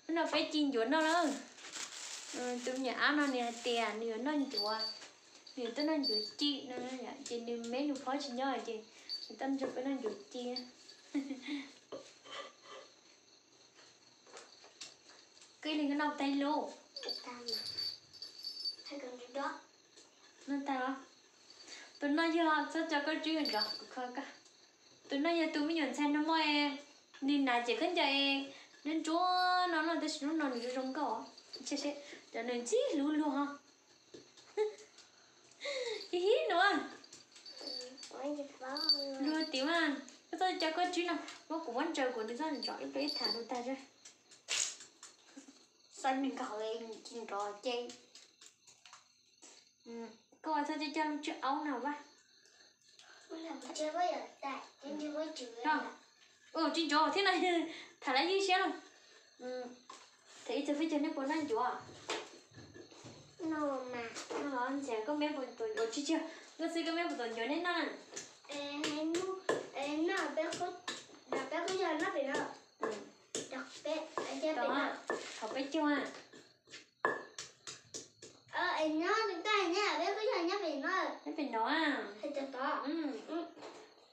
Hnub no peb ci ncuav noj lawm. Tus me nyuam ab no nws hais tias nws yuav noj ncuav, nws yuav tuaj noj ncuav ci no, ces nws me nus phob tsis nyob ces nws tuaj nrog peb noj ncuav ci. Koj ib leeg koj noj tag ib lub. Noj tag los? Tus no yog txhob coj koj tswb nrov kuv kho koj. Tus no yog tus me nyuam ntxhais no mog, nws hnav cev khaub ncaws nruab nruab no no tab sis hnub no nws zoo zoo nkauj. Cov nws ntxim hlub luag ho. Ib hib no. Luag tim mas koj txhob coj koj tswb no, muab kuv muab ntsaws kuv nws txhob nrov ib pliag ib tham lus tag. Xav nws nkaus nrov ces koj txhob coj coj lub tswb aub no vaj. Tsis nrov thiab no, tham lawv ywj siab lawm. Tham ib txog peb caug nej puas noj ncuav? Noj mas. Noj los ntxhias koj me puas tuaj ncuav tsis tsis, nkauj xwb koj me puas tuaj ncuav nej noj na? Noj peb, peb qub yog noj pem no. Thov peb caug a. Nyob pem no a.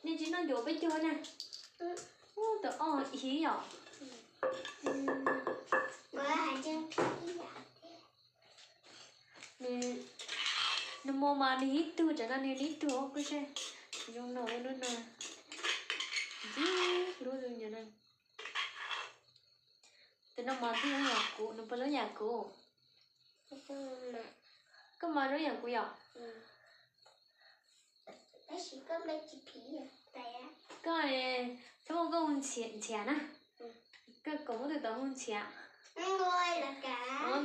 Nej tsis noj ncuav peb caug na. Ub, tau ob hiv yom. Nws, nws mus mas nws ib tug, tam no nws ib tug kuj zoo no lub no. Ntxim hlub zoo no. Tus no mas twb zoo yam kuv, nws puas zoo yam kuv? Koj mas zoo yam kuv yom? Koj, txhob muab koj hu ntxhias, ntxhias na. Koj kom muab tus tod hu ntxhias. Tus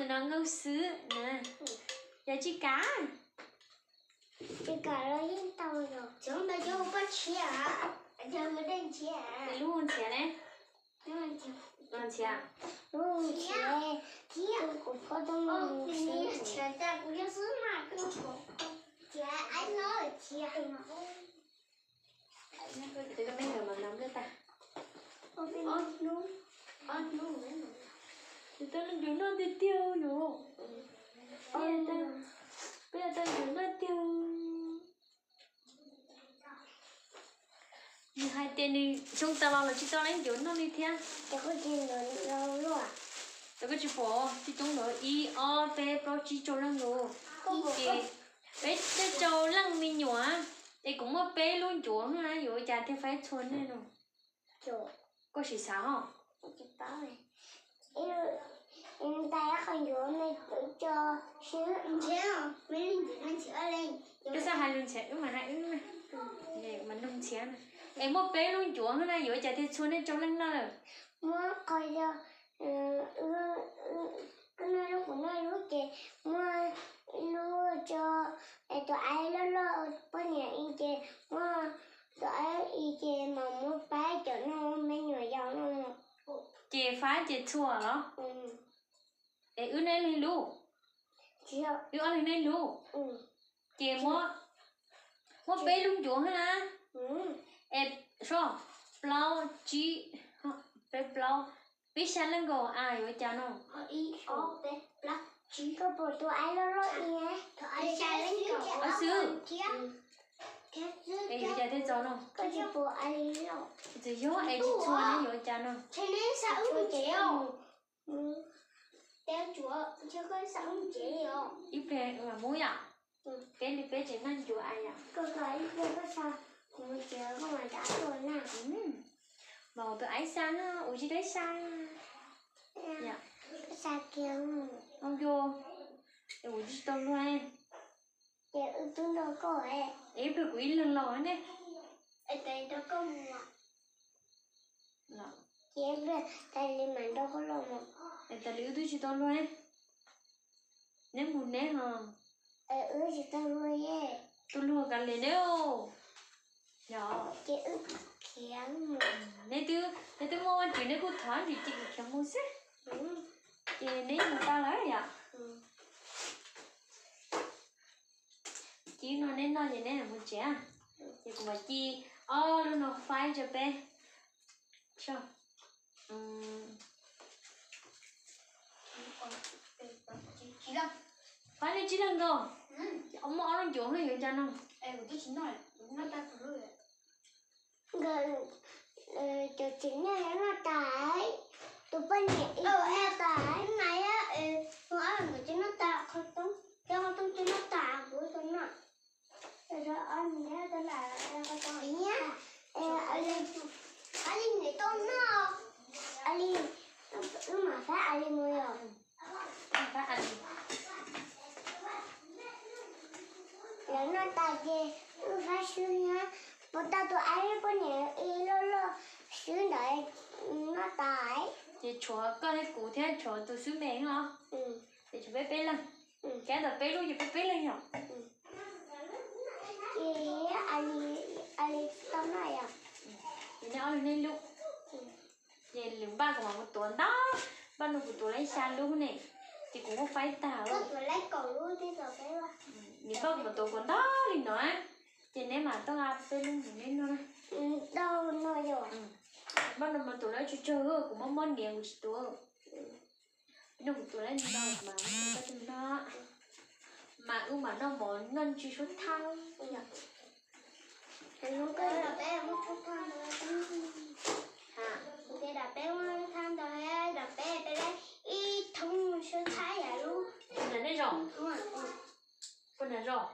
no nkauj xwb na. Yog tsis kav, tsis kav los yeej tau yom. Cov ntawd cov hu paj tshiab, cov hu dej ntshiab. Lub hu ntxhias ne? Ntxhias. Lub hu ntxhias, kuv phob tau mus xwb. Tus koj me ntawd mas nws nplej tag. Tus tau leej ncuav noj tiag tiag yom. Peb tau ncuav noj tiag. Nws hais tias nws xyoo tas los los tsis tau leej ncuav noj li thiab. Cov koj tsis pom, tsis coob ntawd ib ob peb plaub tsib rau leej lus. Ces peb tej rau leej me nyuam, es kuv muaj peb lub ncuav na, yuav ua cas thiaj faib txhua nej no? Koj sim xav os. Koj xav hais lus ntxhias wb mas hais wb mas nug ntxhias na. Es muaj peb lub ncuav na, yuav ua cas thiaj txhua nej rau leej noj lawm? Muab qhov yog, koj noj lub kuv noj lub ces muaj ib lub rau tus aib loj loj poj niam ib ces muaj tus aib ib ces mas muab pab cov noj me nyuam yaus no. Ces faib ces txhua los? Es wb noj ib leeg lub, wb ob leeg noj ib lub. Ces muab, muab peb lub ncuav na. Es so, plaub tsib, peb plaub, peb xya leej nkaus a, yuav ua cas no? Koj pom tus aib loj loj ib, xwb. Es yuav ua cas thiaj txaus no? Koj tsis pom aib loj. Txawm yog es tsis txhua ne yuav ua cas no? Ib pliag mam mus yom. Peb li peb tseem noj ncuav yom. Mas tus aib xa no, ua tsis tau xa. Ua ncu, ua tsis tau luag. Ces wb twb nrog koj, es ib pliag kuv ib leeg los ne. Ces ib pliag tas li mam nrog koj los mus. Es tas li wb twb tsis tau luag ne. Neb mus neb ho. Wb tsis tau luag ye. Tus luag kav liam neb. Yog ces wb khiav mus. Neb twb, neb twb muaj vaj tswv neb kuj thov ntsis ces khiav mus xwb. Ces neb mus tau lawm yom. Ci no neb noj ces neb mus tsev. Ces kuv mam ci ob lub no faib rau peb. So, Pab nej tsib leeg nkaus, muaj ob lub ncuav hlub yuav cas no. Nkawd, cov tsev neeg noj tas, tus poj niam ib noj tas, mas nkawd tsev noj tas, qhov toob, qhov toob tsev noj tas kuv tus noj. Ob niam tij tau noj, wb mam faib a li mus yom. Lawv noj tas ces wb faib swb na, puas tau tus aib poj niam ib loj loj swb ntawd noj tas. Ces tshuav koj thiab kuv thiab tshuav tus xwb me os. Ces tshuav peb peb leeg. Kav ntawm peb lub ces peb peb leeg yom. Ces a li tau noj yom. Ces nej ob leeg nej lub. Ces lwm npaj kuv mam mus tuav ntau, npaj no kuv tuav lawm xya lub ne, ces kuv muab faib tag. Nws npaj kuv mam tuav kuv ntau li no, ces neb mam tuaj nqa peb lub mus neb noj na. Npaj no mas tuav lawm tsawg tsawg, kuv muab muab niam kuv tsis tuav. Peb noj kuv tuav lawm no mas, mas wb mam noj mov noj ntsis suab thaj. Peb muab thaj ntau, peb muab thaj ntau, peb peb ib thoob suab thaj yam lub. Puas nram zos? Puas nram zos?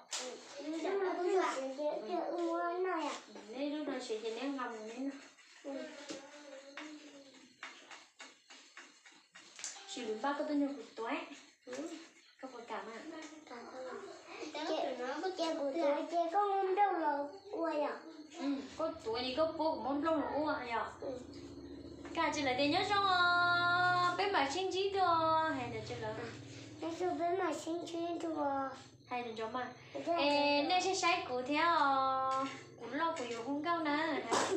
Neb lub no siav ces neb nqa mus neb noj. Sim lwm npaj koj tuaj nrog kuv tuav, koj puas kam mas? Ces kuv tuav ces koj muab nplooj los ua yom. Koj tuav ces koj pub kuv muab nplooj los ua yom. Koj hais rau lawv tias nyob zoo os, peb mam sib ntsib dua, hais ntawd rau lawv. Nyob zoo, peb mam sib ntsib dua. Hais ntawd mas. Es nej saib saib kuv thiab os, kuv loj kuv yuav hu nkauj na. Hais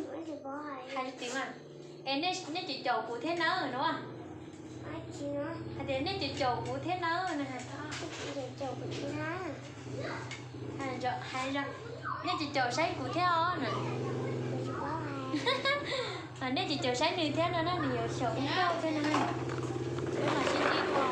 li tias mas, es nej caum caum kuv thiab nawb no. Hais tias nej caum caum kuv thiab nawb no. Hais, nej caum caum saib kuv thiab os na. Nej caum caum saib nws thiab no na, nws yuav xyaum hu nkauj thiab no na. Peb mam sib ntsib dua.